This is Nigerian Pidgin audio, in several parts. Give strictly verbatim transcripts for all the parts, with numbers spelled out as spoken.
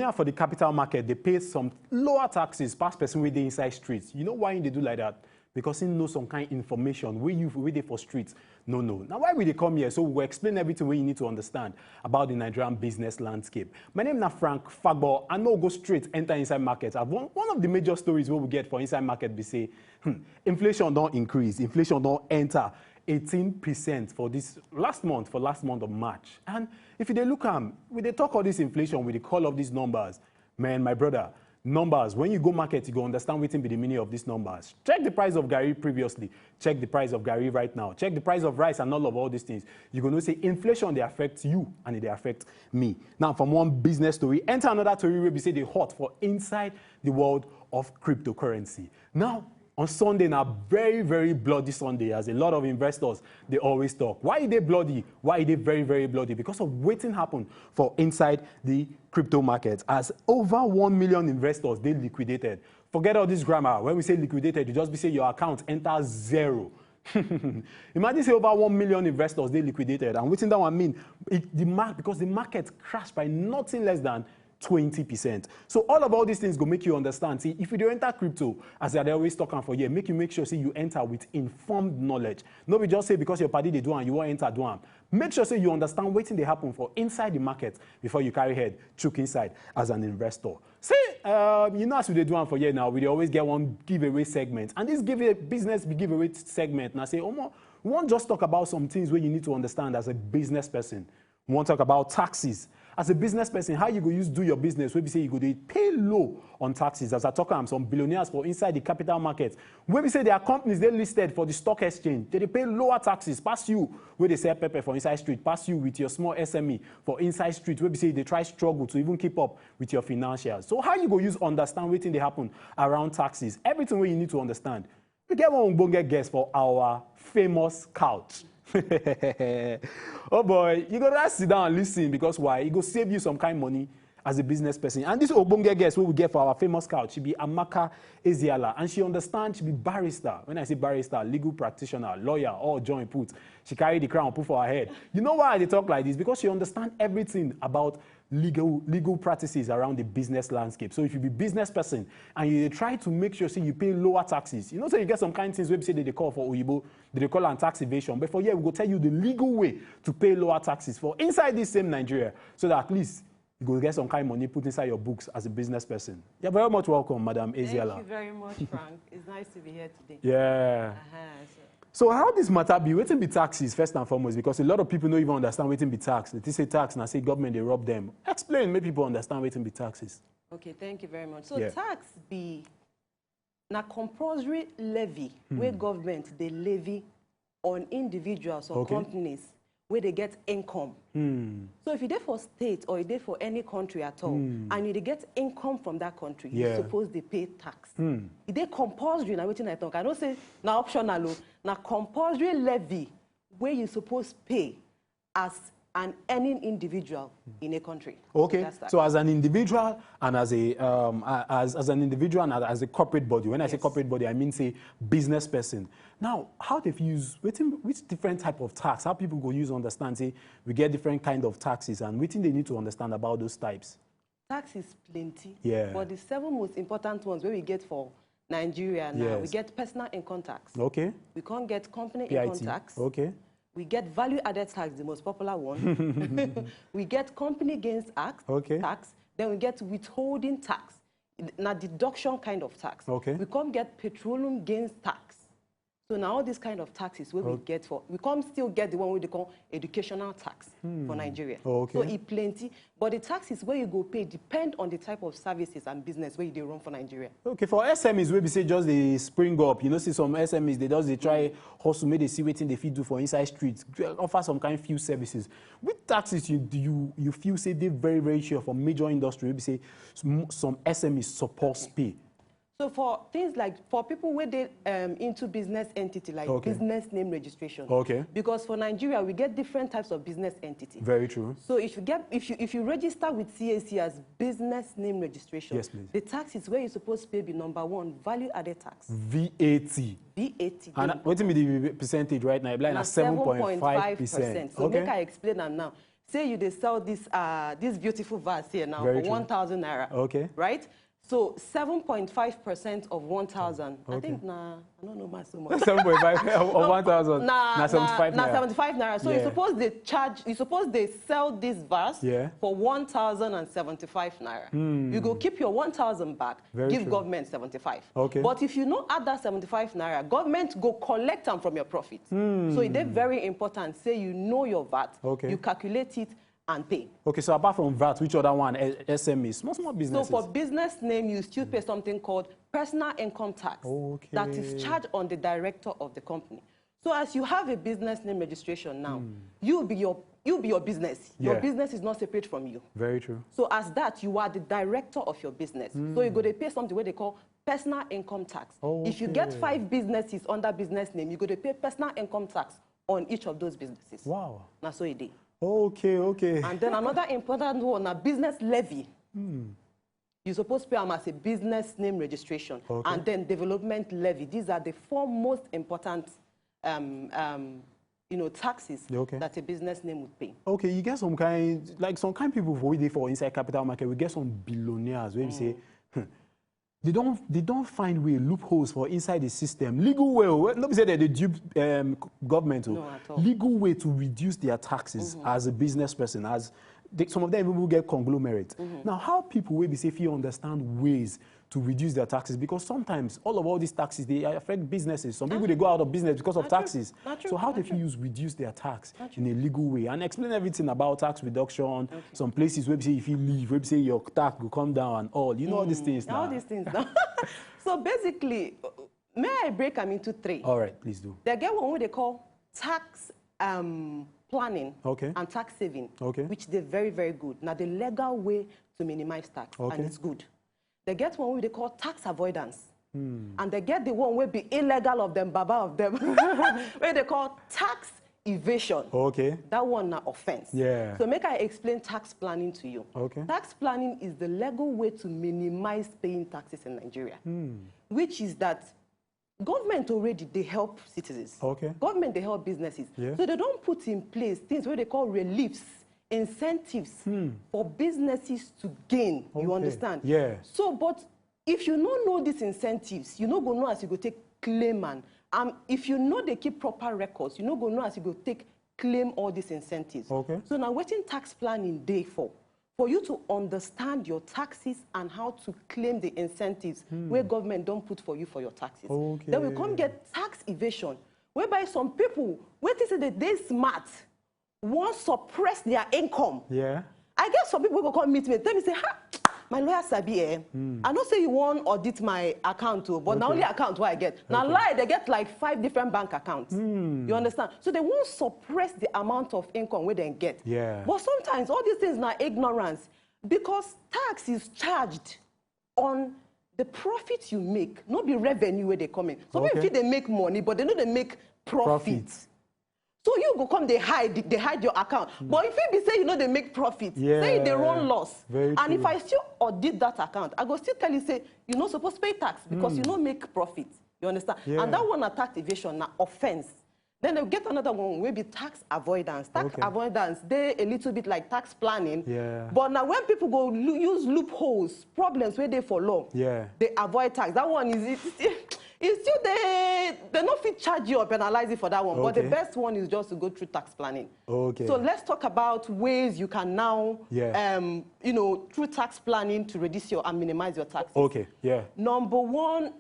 Now for the capital market, they pay some lower taxes pass person wey dey inside streets. You know why they do like that? Because he know some kind information wey you wey dey for streets no know. Now why we dey come here? So we go explain everything wey you need to understand about the Nigerian business landscape. My name na Frank Fagbo. I no go straight enter inside market. I've one, one of the major stories wey we get for inside market be say, hmm, inflation don increase, inflation don enter eighteen percent for this last month, for last month of March. And if you dey look am, we dey talk all this inflation, we dey call all these numbers. Man, my brother, numbers, when you go market, you go understand wetin be the meaning of these numbers. Check the price of garri previously, check the price of garri right now, check the price of rice and all of all these things. You go know say inflation dey affect you and e dey affect me. Now, from one business story, enter another story wey be say dey hot for inside the world of cryptocurrency. Now, on Sunday na very, very bloody Sunday, as a lot of investors dey always talk. Why e dey bloody? Why e dey very, very bloody? Because of wetin happen for inside the crypto market, as over one million investors dey liquidated. Forget all this grammar. When we say liquidated, e just be say your account enter zero. Imagine say over one million investors dey liquidated, and wetin that one mean? It, the mark, because the market crashed by nothing less than twenty percent. So all of all these things go make you understand. See, if you dey enter crypto, as I dey always talk am for here, make you make sure say you enter with informed knowledge. No be just say because your padi dey do am, you wan enter do am. Make sure say you understand wetin dey happen for inside the market before you carry head chook inside as an investor. See, um, you know, as we dey do am for here now, we dey always get one giveaway segment. And this giveaway, business be giveaway segment, na say, omo, we wan just talk about some things wey you need to understand as a business person. We wan talk about taxes. As a business person, how you go use do your business wey be say you go dey pay low on taxes? As I talk am, some billionaires for inside the capital market, wey be say their companies dey listed for the stock exchange, they dey pay lower taxes pass you wey dey sell pepper for inside street, pass you with your small S M E for inside street, wey be say you dey try struggle to even keep up with your financials. So how you go use understand wetin dey happen around taxes? Everything wey you need to understand. We get one ogbonge guest for our famous couch. Oh boy, you go just sit down and listen, because why? E go save you some kind money as a business person. And this ogbonge guest wey we get for our famous couch, she be Amaka Ezeala, and she understand, she be barrister. When I say barrister, legal practitioner, lawyer, all join put. She carry the crown put for her head. You know why I dey talk like this? Because she understand everything about legal, legal practices around the business landscape. So if you be business person and you dey try to make sure say you pay lower taxes, you know say you get some kind things wey be say they dey call for oyibo, they dey call am tax evasion. But for here, we go tell you the legal way to pay lower taxes for inside this same Nigeria, so that at least you go get some kind money put inside your books as a business person. You're very much welcome, Madam Ezeala. Thank you very much, Frank. It's nice to be here today. Yeah. Uh-huh, so. So how this matter be? Wetin be taxes, first and foremost? Because a lot of people no even understand wetin be tax. They think say tax na say government dey rob them. Explain, make people understand wetin be taxes. Okay, thank you very much. So, yeah, tax be na compulsory levy wey government dey levy on individuals or, okay, companies wey dey get income. Hmm. So if you dey for state or you dey for any country at all, hmm, and you dey get income from that country, you, yeah, suppose dey pay tax. Hmm. E dey compulsory, na wetin I talk. I no say na optional o. Na compulsory levy wey you suppose pay as an earning individual in a country. Okay, so that's that. So as an individual and as a, um, a-, as, as an individual and as, as a corporate body, when I say, yes, corporate body, I mean say business person. Now, how they fit use, wetin, which different type of tax? How people go use understand say we get different kind of taxes, and wetin they need to understand about those types? Tax is plenty, yeah, but the seven most important ones wey we get for Nigeria now, we, yes, get personal income tax. Okay. We come get company income tax. Okay. We get value added tax, the most popular one. We get company gains tax, okay, tax. Then we get withholding tax. Na deduction kind of tax. Okay. We come get petroleum gains tax. So now all these kind of taxes wey we, okay, get for, we come still get the one wey they call educational tax for, hmm, Nigeria. Oh, okay. So e plenty, but the taxes wey you go pay depend on the type of services and business wey you dey run for Nigeria. Okay, for S M Es wey be say just dey spring up, you know, see some S M Es, they just dey try, mm, hustle, make they see wetin they fit do for inside streets, offer some kind few services. Which taxes you, do you, you feel say dey very, very sure for major industry wey be say some, some S M Es suppose pay? So for things like, for people wey dey, um, into business entity, like, okay, business name registration. Okay. Because for Nigeria, we get different types of business entity. Very true. So if you get, if you, if you register with C A C as business name registration, yes, please, the taxes wey you suppose pay be number one, value added tax. V A T. V A T. And wetin be the percentage right now? E be like na seven point five percent. So, okay, make I explain am now. Say you dey sell this uh, this beautiful vase here now Very for true. one thousand naira, Okay. right? So seven point five percent of one thousand. I Okay. think na I don't know my so much. Seven point five or one thousand. Na, Na seventy-five na naira. seventy-five naira. So you Yeah. suppose they charge, you suppose they sell this vase Yeah. for one thousand and seventy-five naira. Hmm. You go keep your one thousand back, Very give true. government seventy-five. Okay. But if you no add that seventy-five naira, government go collect am from your profit. Hmm. So e dey very important say you know your vat, Okay. you calculate it and pay. Okay, so apart from vat, which other one? Eh, S M Es, small small So businesses. For business name, you still pay something called personal income tax Okay. that is charged on the director of the company. So as you have a business name registration now, Hmm. you be your you be your business. Your Yeah. business is not separate from you. Very true. So as that, you are the director of your business. So you go to pay something what they call personal income tax. If you get Okay. five businesses under business name, you go to pay personal income tax on each of those businesses. Wow. Na so e dey. Okay, okay. And then another important one na business levy. Hmm. You suppose pay am as a business name registration Okay. and then development levy. These are the four most important, um, um, you know, taxes Okay. that a business name would pay. Okay, you get some kind, like some kind people for we dey for inside capital market. We get some billionaires where we say, hmm, they don't they don't find way loopholes for inside the system. Legal way, oh, not be say that they dupe um, government. Oh. No, at all. Legal way to reduce their taxes as a business person, as they, some of them even get conglomerate. Now, how people will be say if you understand ways to reduce their taxes, because sometimes all of all these taxes they affect businesses. Some people they go out of business because of Na true. Taxes. Na true. So how Na they true. Fit use reduce their tax in a legal way and explain everything about tax reduction. Okay. Some places where say if you leave, where say your tax will come down and all. You know all these things now. All these things now. So basically, uh, may I break them into three? All right, please do. They get one what they call tax um, planning Okay. and tax saving, Okay. which they're very, very good. Now, the legal way to minimize tax, Okay. And it's good. They get one what they call tax avoidance. Hmm. And they get the one will be illegal of them, baba of them, where they call tax evasion. Okay. That one na offense. Yeah. So make I explain tax planning to you. Okay. Tax planning is the legal way to minimize paying taxes in Nigeria, Hmm. which is that government already they help citizens. Okay. Government they help businesses. Yeah. So they don't put in place things where they call reliefs, incentives Hmm. for businesses to gain. You Okay. Understand? Yeah. So, but if you no know these incentives, you no go know as you go take claim and um, if you know they keep proper records, you no go know as you go take claim all these incentives. Okay. So now, waiting tax planning day for for you to understand your taxes and how to claim the incentives where government don't put for you for your taxes. Then we come Okay. Get tax evasion, whereby some people waiting say that they smart, want suppress their income. Yeah. I get some people go come meet me, tell me say, ha, my lawyer sabi eh. I know say you want audit my account too, but na Okay. Only account where I get. Now Okay. Lie, they get like five different bank accounts. You understand? So they won't suppress the amount of income where they get. Yeah. But sometimes all these things na ignorance because tax is charged on the profit you make, not be revenue where they come in. So Okay. If they make money, but they know they make profit. Profit. So you go come, they hide, they hide your account. But if you be say you know they make profit, say they Yeah. Run loss. Very And if true. I still audit that account, I go still tell you say you no suppose pay tax because you no make profit. You understand? Yeah. And that one na tax evasion, na offense. Then they get another one wey be tax avoidance. Tax Okay. Avoidance dey a little bit like tax planning. Yeah. But now when people go lo- use loopholes, problems wey dey for law, Yeah. They avoid tax. That one is it, it, it still dey, they no fit charge you or penalize you for that one. But the Okay. Best one is just to go through tax planning. Okay. So let's talk about ways you can now, Yeah. um, you know, through tax planning to reduce your and minimize your taxes. Okay. Yeah. Number one,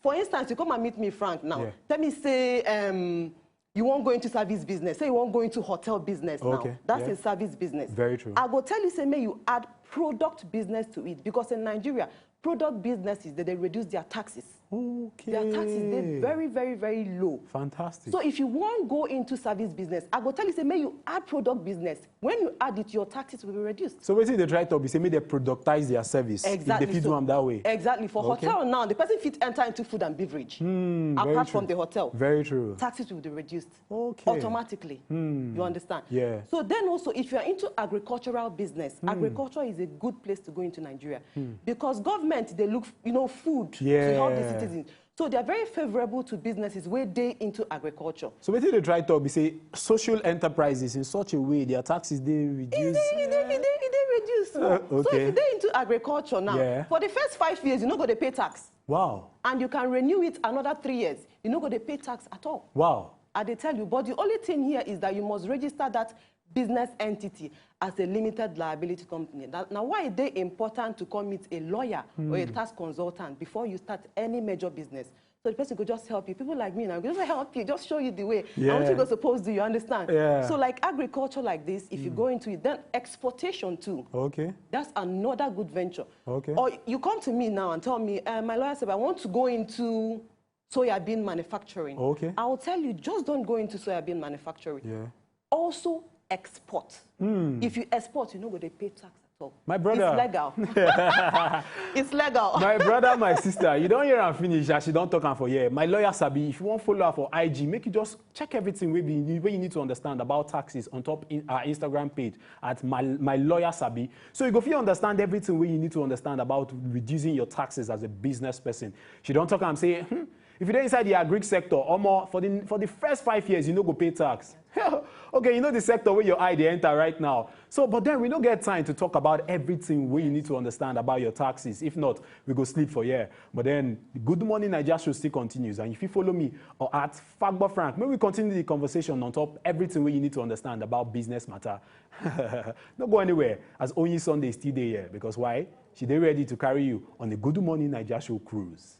for instance, you come and meet me, Frank, now. Yeah. Tell me, say, um, you won't go into service business. Say you won't go into hotel business now. Okay, That's yeah. A service business. Very true. I go tell you, say, may you add product business to it because in Nigeria, product businesses they, they reduce their taxes. Okay. Their taxes they very, very, very low. Fantastic. So if you won't go into service business, I go tell you, say, may you add product business. When you add it, your taxes will be reduced. So wetin dey try talk be say make dem productize their service. Exactly. If they fit So- do am that way. Exactly. For Okay. Hotel now, the person fit enter into food and beverage. Hmm, very Apart true. From the hotel, Very true. Taxes will be reduced Okay. Automatically. Hmm. You understand? Yeah. So then also, if you are into agricultural business, Hmm. Agriculture is a good place to go into Nigeria Hmm. Because government they look, you know, food to help the Yeah. Citizens. So they are very favorable to businesses wey dey into agriculture. So wetin dey try talk be say social enterprises in such a way their taxes dey E reduce. dey e dey e dey e dey reduce. Uh, So okay. if you dey into agriculture now, Yeah. for the first five years, you no go dey pay tax. Wow. And you can renew it another three years. You no go dey pay tax at all. Wow. I dey tell you, but the only thing here is that you must register that business entity as a limited liability company. That, now, why e dey important to come meet a lawyer or a tax consultant before you start any major business? So the person go just help you. People like me now, go just help you, just show you the way. And what you Yeah. go suppose do, you understand? Yeah. So like agriculture like this, if you go into it, then exportation too. Okay. That's another good venture. Okay. Or you come to me now and tell me, uh, my lawyer said, I want to go into soya bean manufacturing. Okay. I will tell you, just don't go into soya bean manufacturing. Yeah. Also export. If you export, you no go dey pay tax at all. My brother. It's legal. It's legal. My brother, my sister, you don hear am finish as she don talk am for here. My lawyer sabi, if you wan follow her for I G, make you just check everything wey be wey you need to understand about taxes on top in, her Instagram page at my, my lawyer sabi. So you go fit understand everything wey you need to understand about reducing your taxes as a business person. She don talk am say, hmm, if you dey inside the agric sector, omo, for the for the first five years, you no go pay tax. Okay, you know the sector where your eye dey enter right now. So, but then we no get time to talk about everything wey you need to understand about your taxes. If not, we go sleep for here. But then, the Good Morning Naija show still continues, and if you follow me or at Fagbo Frank, may we continue the conversation on top everything wey you need to understand about business matter. No go anywhere, as Onyi Sunday still dey here, because why? She dey ready to carry you on the Good Morning Naija show cruise.